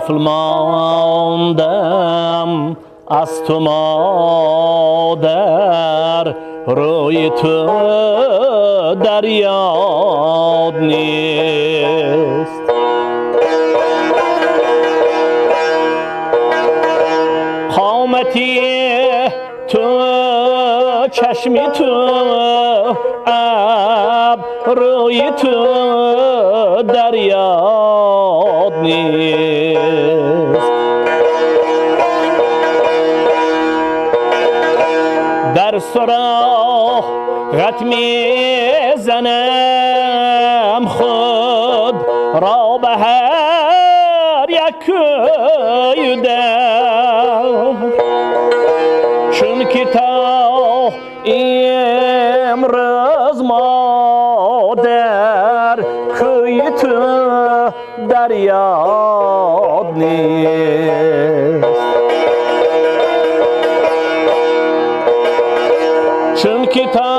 Ғофил мондам аз ту, модар, рӯи ту дар ёд нест. Қомати ту, чашми ту, абрӯи ту дар ёд нест. Дар суроғат мезанам, худ ро ба ҳар як кӯю дар, чунки то имрӯз, модар, кӯи ту дар ёд нест. Чунки то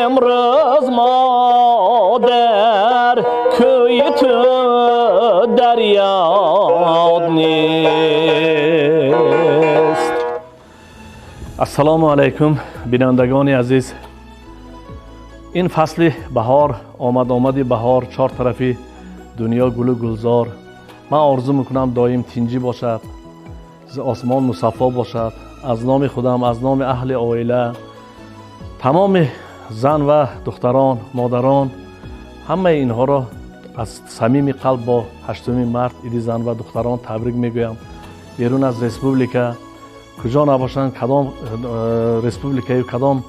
имрӯз, модар, кӯи ту дар ёд нест. Ассалому алайкум, бинандагони азиз. Ин фасли баҳор омад, омади баҳор, чор тарафи дунё гулу гулзор. Ман орзу мекунам, доим тинҷӣ бошад, осмон мусаффо бошад. Аз номи худам, аз номи аҳли оила, тамоми зан ва духтарон, модарон, ҳамаи инҳоро аз самими қалб бо 8 март, иди зан ва духтарон табрик мегӯям. Берун аз республика куҷо набошанд, кадом республикаю кадом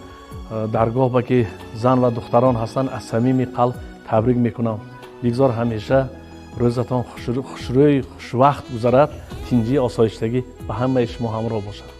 даргоҳ ба ки зан ва духтарон ҳастанд, аз самими қалб табрик мекунам. Бигзор ҳамеша рӯзатон хушрӯй, хушвақт гузарад, тинҷӣ, осоиштагӣ ба ҳамаи шумо ҳамроҳ бошад.